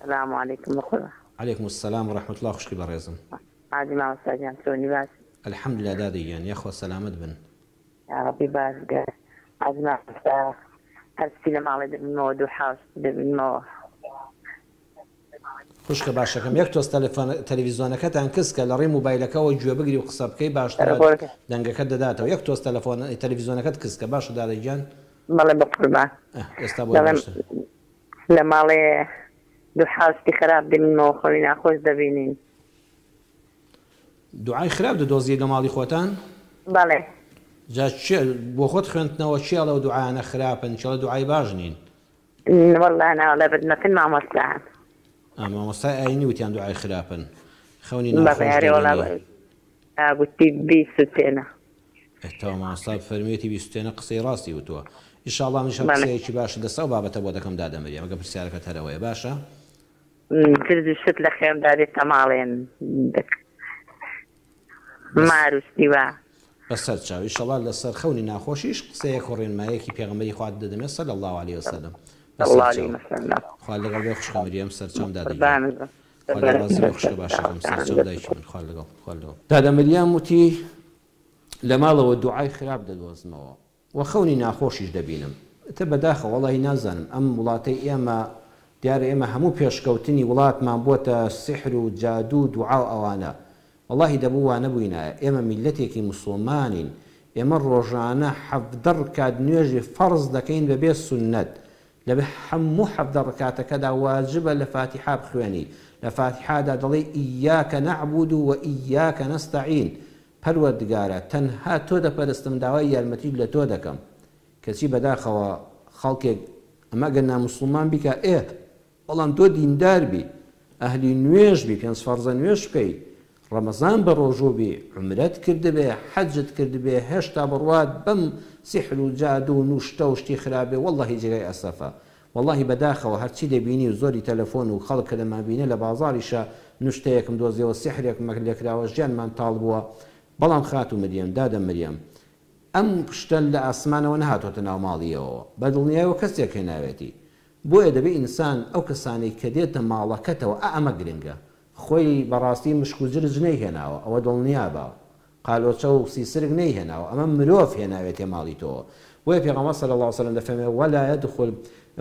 سلام علیکم بەقوربان. علیکم السلام و رحمە اللە خوشکی بەڕێزم. حاجی مامۆستا گیان چۆنی باشی. الحمدللە دادە گیان یاخوا سەلامەت بن. یاڕەبی باش گەر حاجی مامۆستا هەرچی لە ماڵێ دەبینمەوە دوحاو شتی دەبینمەوە. خوشکە باشەکەم یەک تۆز تەلەفیزۆنەکەتان کز کە لەڕێی موبایلەکەوە گوێ بگری و قسە بکەی باشترە دەنگەکەت دەداتەوە یەک تۆز تەلەفۆن تەلەفیزۆنەکەت کز کە باشە دادە گیان. بەڵێ بەقوربان ئێستا بۆی دەڵێم باشتر. لە ماڵێ دوحاو شتی خراپ دەبینمەوە خەوی ناخۆش دەبینین. دوعای خراپ دەدۆزیت لە ماڵی خۆتان؟ بەڵێ. جا کێ بۆ خۆت خوێندتنەوە کێ ئەڵێ ئەو دوعایانە خراپن کێ ئەڵێ دوعای باش نین؟ وەڵا ناوەڵا بەدمەکن مامۆستان. ئا مامۆستای ئاینی وتیان دوعای خراپن خەونی بەڵێ ناخۆش ئەرێ وەڵا دەبینی. ئا گوتی بیسوتێنە. ئێ تەواو مامۆستا فەرموویەتی بیسوتێنە قسەی ڕاستی وتووە ئیشاڵڵا منیش هەر بەڵێ. قسەیەکی باشت لەسەر ئەو بابەتە بۆ دەکەم دادە مریەم ئەگەر پرسیارەکەت هەر ئەوەیە باشە؟ درز و شت لە خێمدا دێتە ماڵێن دەک بەس مار و شتی وا. بەسەر چاو ئیشەڵا لەسەر خەونی ناخۆشیش قسەیەک و ڕێنمایەکی پێغەمبەری خوات دەدەمێ صلی اللە علیە وسلم الله بەسەر علیه چاو وسلم. خوا لەگەڵ بێ خوشکە مریەم سەرچاوم دادە گیان قوربانت بم. خوا لێ ڕازی بێ خوشکە باشەکەم سەرچاوم دایکی من خوا لەگەڵ خوا لەگەڵ. دادە مریەم وتی لە ماڵەوە دوعای خراپ دەدۆزمەوە وە خەونی ناخۆشیش دەبینم ئیتر بەداخەوە وەڵاهی نازانم ئەم وڵاتەی ئێمە دیارە ئێمە هەموو پێشکەوتنی وڵاتمان بۆتە سیحر و جادوو و دوعا و ئەوانە وەڵاهی دەبوو وانەبووینایە ئێمە میللەتێکی موسوڵمانین ئێمە ڕۆژانە 17 ڕکات نوێژی فەڕز دەکەین بەبێ سوننەت لە هەموو 17 ڕکاتەکەدا واجبە لە فاتیحا بخوێنی لە فاتیحادا دەڵێی ایاک نعبد و ایاک نستعین پەروەردگارا تەنها تۆ دەپەرستم داوای یارمەتیش لە تۆ دەکەم کەچی بەداخەوە خەڵکێک ئەمە گەر ناموسڵمان بیکا ئێ بەڵام تۆ دیندار بی ئەهلی نوێژ بی پێنج فەڕزە نوێژ بکەی ڕەمەزان بەڕۆژوو بی عومرەت کردبێ حەجت کردبێ هێشتا بڕوات بەم سیحر و جادوو و نوشتە و شتی خراپ بێ وەڵڵەهی جێگای ئەسەفە وەڵاهی بەداخەوە هەرچی دەبینی و زۆری تەلەفۆن و خەڵک کە دەمانبینێ لە بازاڕیشا نوشتەیەکم دۆزیەوە سیحرێکم لێکراوە ژیانمان تاڵ بووە بەڵام خاتوو مریەم دادە مریەم ئەم شتە لە ئاسمانەوە نەهاتۆتە ناو ماڵیەوەوە بە دڵنیایەوە کەسێک هێناوێتی بۆیە دەبێ ئینسان ئەو کەسانەی کە دێتە ماڵەکەتەوە ئا ئەمە گرنگە خۆی بەڕاستی مشک و جرج نەیهێناوە ئەوە دڵنیابە قالۆچە و سیسرک نەیهێناوە ئەمە مرۆڤ هێناوێتیە ماڵی تۆوە بۆیە پێغەمبەر صلی اللە علیە وسلم دەفەرمێ ولا یدخل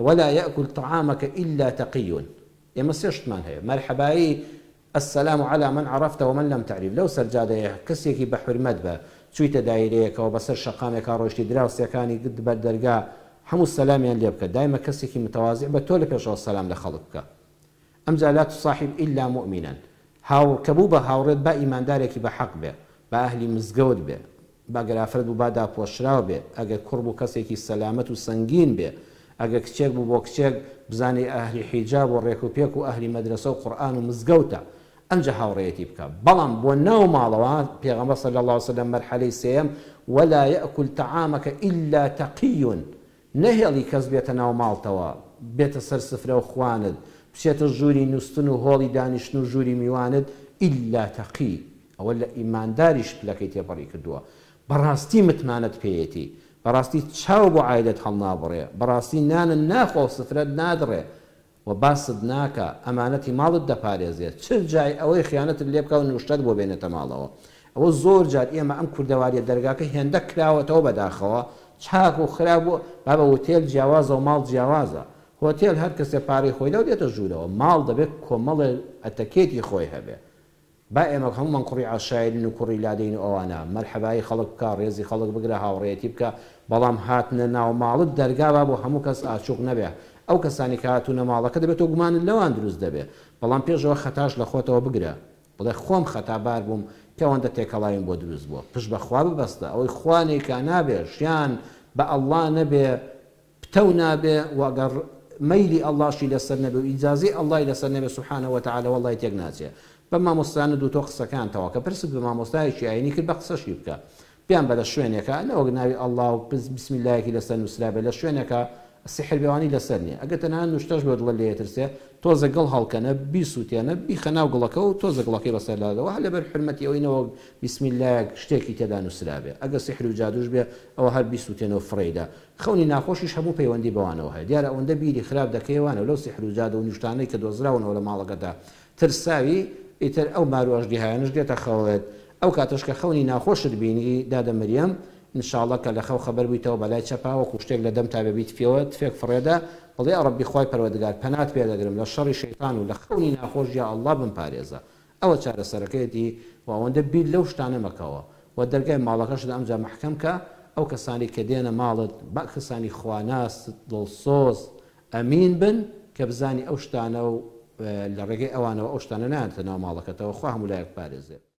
ولا یاکل طعامک الا تقی ئێمە سێ شتمان هەیە مەرحەبایی السلام علی من عرفت ومن لم تعرف لەو سەر جادەیە کەسێکی بە حورمەت بە چویتە دایرەیەکەوە بەسەر شەقامێکا ڕۆیشتی دراوسێکانی گرت بەر دەرگا هەموو سەلامیان لێ بکە دایمە کەسێکی متواضع بە تۆ لە پێشەوە سەلام لە خەڵک بکە ئەمجا لا تصاحب الا مؤمنا هاوڕ کە بوو بە هاوڕێت با ئیماندارێکی بە حەق بێ با ئەهلی مزگەوت بێ با گەر ئافرەت بوو با داپۆشراو بێ ئەگەر کوڕ بوو کەسێکی سەلامەت و سەنگین بێ ئەگەر کچێک بوو بۆ کچێک بزانێ ئەهلی حیجاب و ڕێک و پێک و ئەهلی مەدرەسە و قورئان و مزگەوتە ئەمجا هاوڕێیەتی بکە بەڵام بۆ ناو ماڵەوە پێغەمبەر صلی اللە علیە وسلم مەرحەلەی سێیەم ولا یأکل طعامک الا تقی نەهێڵی کەس بێتە ناو ماڵتەوە، بێتە سەر سفرە و خوانت، بچێتە ژووری نوستن و هۆڵی دانیشتن و ژووری میوانت، ئیلا تەقی، ئەوە لە ئیمانداریش پلەکەی تێپەڕی کردووە، بەڕاستی متمانەت پێیەتی، بەڕاستی چاو بۆ عایلەت هەڵنابڕێ، بەڕاستی نانت ناخوا و سفرەت نادڕێ، و باست ناکا ئەمانەتی ماڵت دەپارێزێ چ جای ئەوەی خیانەتت لێ بکا و نوشتەت بۆ بێنێتە ماڵەوە ئەوە زۆر جار ئێمە ئەم کوردەواریە دەرگاکە هێندە کراوەتەوە بەداخەوە چاک و خراپ و بابە وتێل جیاوازە و ماڵ جیاوازە هۆتێل هەر کەسێ پارەی خۆی دا و دێتە ژوورەوە ماڵ دەبێ کۆمەڵێ ئەتەکێتی خۆی هەبێ با ئێمە هەموومان کوڕی عەشایرین و کوڕی لادێین و ئەوانە، مەرحەبایی خەڵک بکە، ڕێزی خەڵک بگرە، هاوڕێیەتی بکە، بەڵام هاتنە ناو ماڵت دەرگا با بۆ هەموو کەس ئاچوق نەبێ، ئەو کەسانەی کە هاتوونە ماڵەکە دەبێ تۆ گومانت لەوان دروست دەبێ، بەڵام پێش ئەوە خەتاش لە خۆتەوە بگرە، بڵێ خۆم خەتابار بووم کە ئەوەندە تێکەڵاویم بۆ دروست بووە، پشت بە خوا ببەستە، ئەوەی خوا نەیکا نابێ، ژیان بە اللە نەبێ پتەو نابێ وە گەر مەیلی ئەڵڵاشی لەسەر نەبێ و ئیجازەی ئەڵڵای لەسەر نەبێ سبحانە وتعالی وەڵڵای تێک ناچێ بە مامۆستایانت وتۆ قسەکانتەوە کە پرست بە مامۆستایەکی ئاینی کرد بە قسەشی بکە بیان بە لە شوێنێکا نەوەک ناوی ئەڵڵا و بسم اللە یەکی لەسەر نوسرابێ لە شوێنێکا سیحر بێوانی لەسەر نیە ئەگەر تەنها نوشتەش بێ دڵت لێ ئەترسێ تۆزە گڵ هەڵکەنە بیسوتێنە بیخە ناو گڵەکەوە و تۆزە گڵەکەی بەسەر لادەوە هەر لەبەر حورمەتی ئەوەی نەوەک بسم اللە-یەک شتێکی تێدا نوسرابێ ئەگەر سیحر و جادوش بێ ئەوە هەر بیسوتێنە و فڕێی دە خەونی ناخۆشیش هەموو پەیوەندی بەوانەوە هەیە دیارە ئەوەندە بیری خراپ دەکەیەوانەوە لەو سیحر و جادو و نوشتانەی کە دۆزراونەوە لە ماڵەکەتا ترساوی ئیتر ئەو مارو ئەژدیهایانەش دێتە خەوت ئەو کاتەش کە خەونی ناخۆشت بینی دادە مریەم ان شاءاللە کە لەخەو خەبەر بویتەوە بەلای چەپا وەکو شتێک لە دەمتا بێ بیتفیەوە تفێک فڕێدە بڵێ ڕەبی خوای پەروەردگار پەنات پێ دەگرم لە شەڕی شەیتان و لە خەونی ناخۆش یا اللە بمپارێزە ئەوە چارەسەرەکەیەتی و ئەوەندە بیر لەو شتانە مەکەوە و دەرگای ماڵەکەشت ئەمجا مەحکەم کە ئەو کەسانەی کە دێنە ماڵت با کەسانی خواناس دڵسۆز ئەمین بن کە بزانی ئەو شتانە و لە ڕێگەی ئەوانەوە ئەو شتانە نایەنتە ناو ماڵەکەتەوە خوا هەموو لایەک پارێزێ.